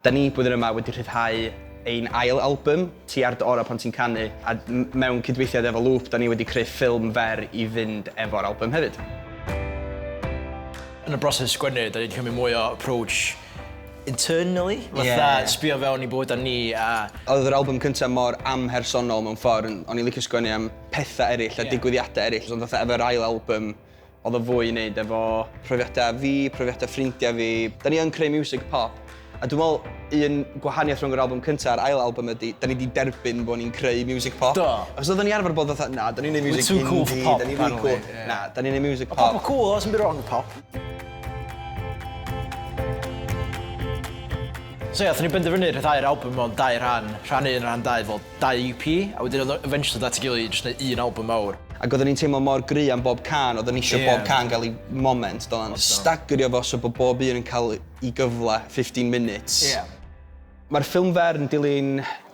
Da ni blwyddyn yma wedi rhyddhau ein ail album, Ti Ar Dy Ora Pan Ti'n Canu, a mewn cydweithiad efo Lŵp, da ni wedi creu ffilm fer i fynd efo'r album hefyd. Yn y broses sgwennu, da ni wedi cymryd mwy o approach internally, fatha yeah. sbio fewn i bywydau ni a... Oedd yr album cyntaf mor amhersonol mewn ffordd, o'n i'n licio sgwennu am pethau eraill a digwyddiadau eraill, ond fatha efo'r ail album, Oedd o fwy i wneud efo profiadau fi, profiadau ffrindiau fi. Da ni yn creu music pop, a dwi'n meddwl un gwahaniaeth rhwng yr album cyntaf a'r ail album ydy, da ni 'di derbyn bod ni'n creu music pop. Do. Achos oedden ni arfer bod fatha, na, da ni'n neud music indie. We're too cool for pop, da ni'n really cool. Yeah. Na, da ni'n neud music pop. Pop cool, oes yn byd wrong with pop. So ie, yeah, ni benderfynu rhyddhau'r album mewn dau rhan, rhan 1 rhan 2 fel dau EP, a wedyn oedd o eventually dod at ei gilydd i jyst neud un album mawr. Ac oedden ni'n teimlo mor gry am bob cân, oedden ni eisiau yeah. bob cân gael ei moment, doedden. Stagrio fo so bod bob un yn cael ei gyfle 15 minutes. Yeah. Mae'r ffilm fer yn dilyn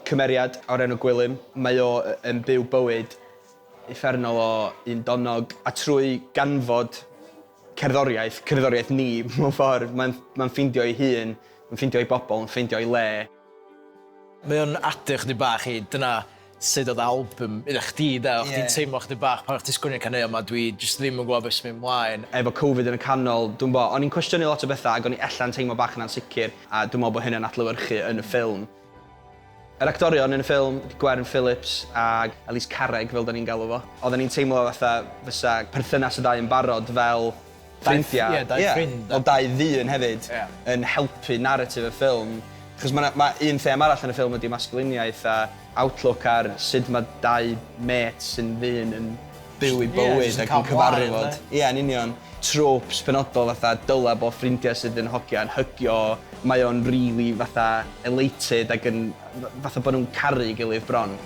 cymeriad o'r enw Gwilym. Mae o yn byw bywyd uffernol o un donog, a trwy ganfod cerddoriaeth, cerddoriaeth ni, mewn ffordd, mae'n mae ffeindio ei hun, mae'n ffeindio ei bobl, yn ffeindio ei le. Mae o'n adio chydig bach i dyna sut oedd album iddo chdi de, o'ch chdi'n teimlo chydig bach pan o'ch ti'n sgwennu'r caneuon 'ma dwi jyst ddim yn gwybod beth sy'n mynd mlaen. Efo Covid yn y canol, dwi'm bo, o'n i'n cwestiynu lot o bethau ac o'n i ella'n teimlo bach yn ansicr a dwi'n meddwl bod hynny'n adlewyrchu yn y ffilm. Yr actorion yn y ffilm, Gwern Phillips ag Elis Carreg fel 'dan ni'n galw fo. Oedden ni'n teimlo fatha fysa perthynas y ddau yn barod fel ffrindiau. Ie, dau ffrind. Fel dau ddyn hefyd yn helpu naratif y ffilm. Achos ma' 'na ma' un thema arall yn y ffilm ydy masculiniaeth a outlook ar sut mae dau mêt sy'n ddyn yn byw eu bywyd ac yn cyfarfod. Ie, yn union. Tropes penodol fatha dylai bod ffrindiau sydd yn hogia yn hygio, mae o'n rili fatha elated ac yn fatha bod nhw'n caru ei gilydd bron.